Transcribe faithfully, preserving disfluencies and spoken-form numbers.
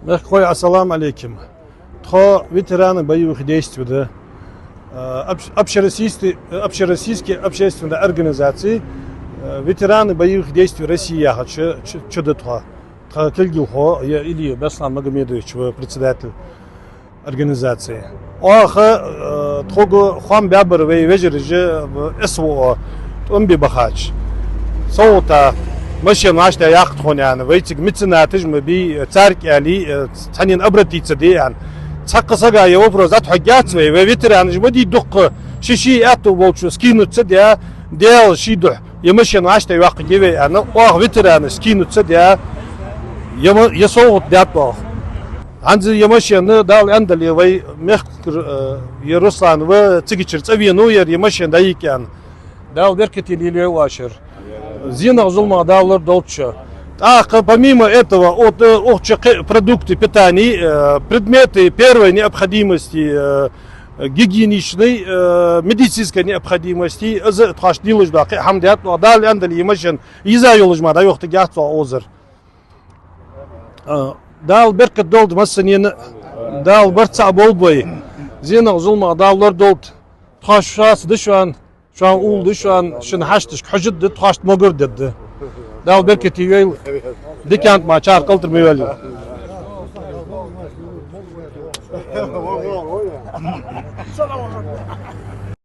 Мехкахой, ассаламу Ӏалейкум. Тхо ветераны боевых действий да. Э, общ-, общероссийский, общероссийский общественной организации, э, ветераны боевых действий России яхача чу, чу да тхо. Тха кулгалхо я Илиев Беслан Магомедович ва, председатель организации. Оаха, э, тхога хоам баьбар вай вежарий, э, СВО, тӀом бе бахача. СовгӀата машен вӀаштӀехьа яккха тхона аьнна, вай цига меценаташ ма бий, царга аьле, э, цхьаннена обратиться де аьнна. Цхьаккха сага ер вопрос дӀатӀахьоргьяц вай, вай ветеранаш ма дий дукха, ший-ший аьттув болчо скинуться даь, Даьла ший духьа ер машен вӀаштӀехьа йоаккхаргья вай аьнна, оаха ветеранаш скинуться даь, ер ма-, ер совгӀат даьд оаха. ХӀанз ер машен, Дала аьннадале, вай мехкара, э, ер Руслан ва, цигачара цӀавена ва ер, ер машен дӀайийкъа аьнна. Дала беркате лелаю вай шоай. ЗенагӀа, зуламагӀа Дала лорадолда шо. ТӀаккха, помимо этого, от, э, укх чу кхы продукты питания, э, предметы первой необходимости, э, гигиеничной, э, медицинской необходимости, из тхоашта лелаш дола кхы хӀама даьд оаха. Дала аьннадале, ер машен йиза йолаш мара дӀайохийтаргьяц оаха озар. Э, Дала беркат долда массанена, Дала барт цхьа болба вай. ЗенагӀа, зуламагӀа Дала лорадолда. Тхоаш шоаца да шоана, шоана уллув да шоана, шун хьашташка хьожаргда, тхоашта могар дергда. Дала беркате йойла. Диканца мара чар кӀалтӀара ма йойла.